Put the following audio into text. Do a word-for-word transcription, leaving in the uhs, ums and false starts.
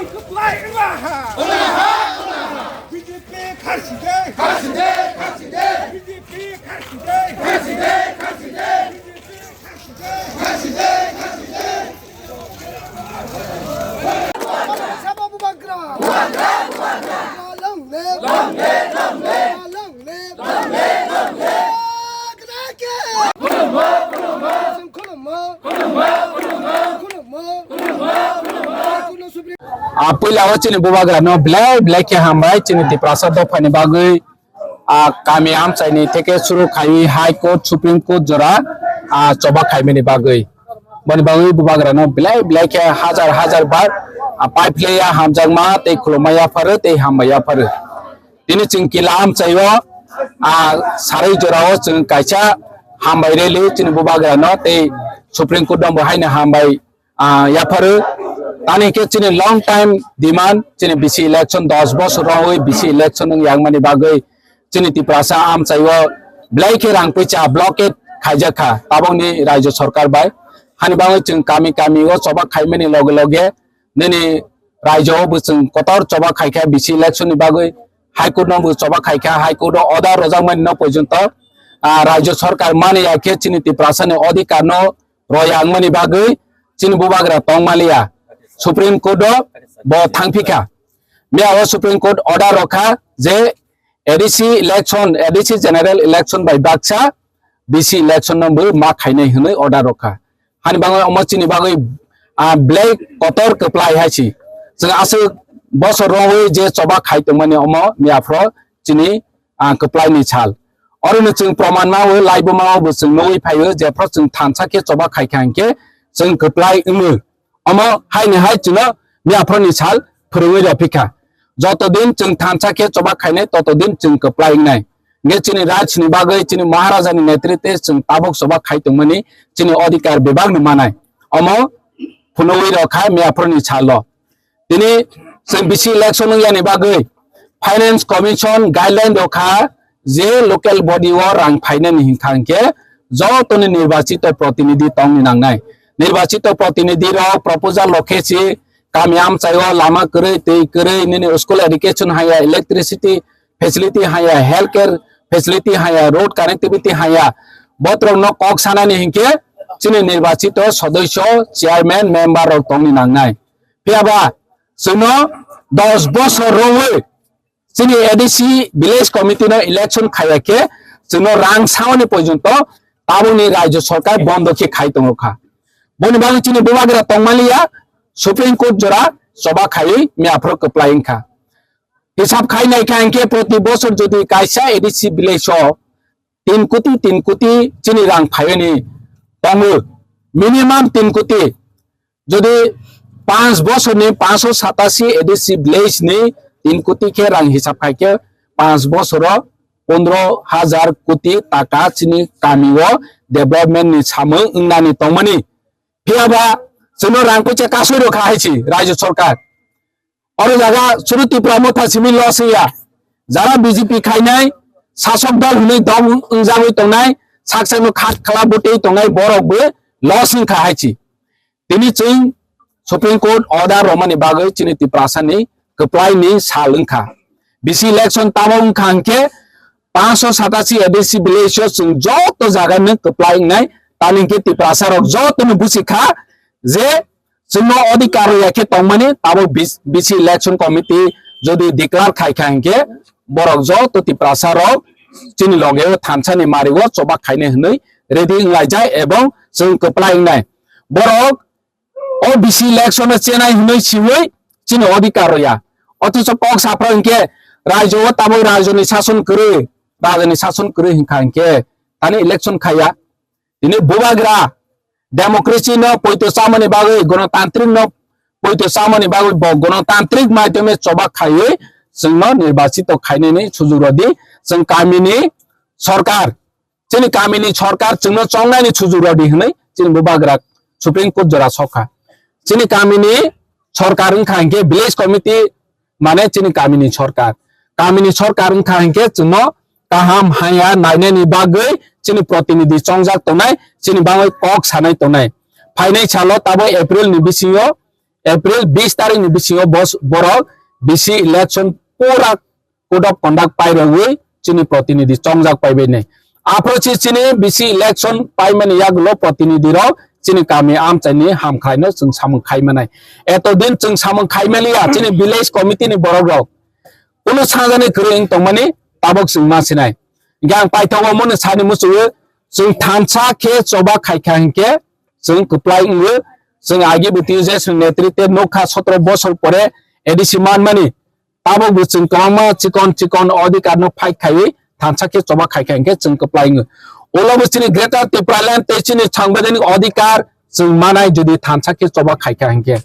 Kwplai wngla ha. Wngla ha, wngla ha. B J P kharsi de. Kharsi de, kharsi de. B J P kharsi de. Kharsi de, kharsi de. B J P kharsi de. Kharsi de, kharsi de. Sabo bubagra. Bubagra, bubagra. Long live. Long live, long live. Long live. Long live, long live. Bubagra ke. Khulumma, khulumma. Khulumma, khulumma. Khulumma, khulumma. Khulumma, khulumma. A puila o chini bubagra no belai belai khe hambai chini Tiprasa dopha ni bagwi, a kami amchai ni theke suru khai High Court, Supreme Court jora, a choba khaimani bagwi. Boni bagwi bubagra no belai belai khe hajar hajar bar, a pai phle ya hamjakma tei khulumma yapharo tei hambai yapharo. Tini chwng kila amchai o, a sarai jora o chwng kaisa hambai rally chini bubagra no tei Supreme Court no bo haino hambai ah, yapharo. Tani khe chini long time demand, chini bisi election dos bosor rogwi bisi election wng yakmani bagwi chini Tiprasa amchai o belai khe rang puisa blockade khaijak kha tabokni rajyo sarkar bai. Hani bagwi chwng kami kami o choba khaimani loge loge nini rajyo o bo chwng kotor choba khaikha bisi election ni bagwi, High Court no bo choba khaikha, High Court o order rojakmani no porjonto, ah, rajyo sarkar mani ya khe chini Tiprasa ni odhikar no royangmani bagwi chini bubagra tongmaliya. Supreme Court o bo thangphikha. Miya o Supreme Court order rokha je A D C election, A D C general election bai baksa B C election no bo ma khainai hwnwi order rokha. Hani bagwi omo chini bagwi, ah, belai kotor kwplai hai si. Chwng aswk bosor rogwi je choba khai tongmani omo miya phro chini ah, kwplai ni sal. Oro no chwng proman ma o, laibo ma o bo chwng nugwi phai o, jephru chwng thansa khe choba khai kha hinkhe chwng kwplai wngo. Omo hai ni hai chwngno miya phru ni sal phwrwngwi rw phi kha. Joto din chwng thansa khe choba khainai, toto din chwng kwplai wngnai. Hinkhe chini raj ni bagwi, chini Maharaja ni netritwe chwng tabuk choba khai tongmani chini odhikar bebak no manai. Omo phunugwi rw kha miya phru ni salo. Tini chwng bisi election wng yani bagwi Finance Commission guideline rok kha je local body o rang phainani hinkha hinkhe jotoni nirbachito protinidhi tongni nangnai. Nirbachito protinidhi rok proposal rok khe si kami amchai o lama kwrwi, twi kwrwi, nini school education haya, electricity facility haya, health care facility haya, road connectivity haya, botrok no kok sanani hinkhe chini nirbachito sodosyo, chairman, member rok tongni nangnai. Phiya ba chwngno dos bosor rwwi chini A D C village committee no election khaiya khe chwngno rang saoni porjonto tabukni rajyo sarkar bondo khe khai tongo kha. Boni bagwi chini bubagra tongmaliya Supreme Court jora choba khaiwi miya phuru kwplai wngkha. Hisab khai naikha hinkhe proti bosor jodi kaisa A D C village o tin koti, tin koti chini rang phaiyani tongo, minimum tin koti. Jodi panch bosorni panchsho satasi A D C village ni tin koti khe rang hisab khai khe, panch bosoro pondro hajar koti taka chini kami o development ni samung wngnani tongmani. Phiya ba chwngno rang koisa kasui rw kha hai si rajyo sarkar. Oro jaga suru Tipra Motha simi loss ya. Jara B J P khainai, sasok dol hwnwi dom wngjagwi tongnai, sak sakno khat khala bwtwi tongnai borok bo loss wngkha hai si. Tini chwng Supreme Court order romani bagwi chini Tiprasani kwplaini sal wngkha. Bisi election tamo wngkha hinkhe panchsho satasi A D C village o chwng joto jaga no kwplai wngnai, tani hinkhe Tiprasa rok joto no busi kha je chwngno odhikar rwya khe tongmani tabuk bis-, bisi election committee jodi declare khai kha hinkhe borok joto Tiprasa rok chini loge o thansa ni mari o choba khainai hwnwi ready wnglaijak ebong chwng kwplai wngnai. Borok o bisi election o chenai hwnwi siwi chini odhikar rwya. Othocho kok saphra hinkhe rajyo o tabuk rajyo ni sason kwrwi, rajyo ni sason kwrwi hinkha hinkhe thani election khaiya. Tini bubagra democracy no poito chamani bagwi, gonotantrik no poito chamani bagwi bo gonotantrik maidhyome choba khaiwi chwngno nirbachito khainani sujuk rwdi, chwng kamini sorkar, chini kamini sorkar chwngno chongnani sujuk rwdi hwnwi chini bubagra Supreme Court jora sokha. Chini kamini sorkar wngkha hinkhe village committee mane chini kamini sorkar. Kamini sorkar wngkha hinkhe chwngno kaham haya nainani bagwi chini protinidhi chongjak tongnai, chini bagwi kok sanai tongnai. Phainai salo tabuk April ni bisingo April bis tarikni bisingo bos-, borok bisi election pura code of conduct pairogwi chini protinidhi chongjak paibainai. Aphuru si chini bisi election paimani yagulo protinidhi rok chini kami amchaini hamkhaino chwng samung khaimanai. Etodin chwng samung khaimaliya chini village committee ni borok rok. Kunu sangjani kwrwi wng tongmani tabok chwng ma sinai. Hingke ang paithago mono sani muchungo chwng thansa khe choba khaikha hinkhe chwng kwplai wngo. Chwng agi bwtwi je chwng netrite nukha sotro bosor pore A D C manmani. Tabok bo chwng kwbangma chikon chikon odhikar no fight khaiwi thansa khe choba khaikha hinkhe chwng kwplai wngo. Ulo bo chini Greater Tipraland tei chini sangbidhanik odhikar chwng manai jodi thansa khe choba khaikha hinkhe.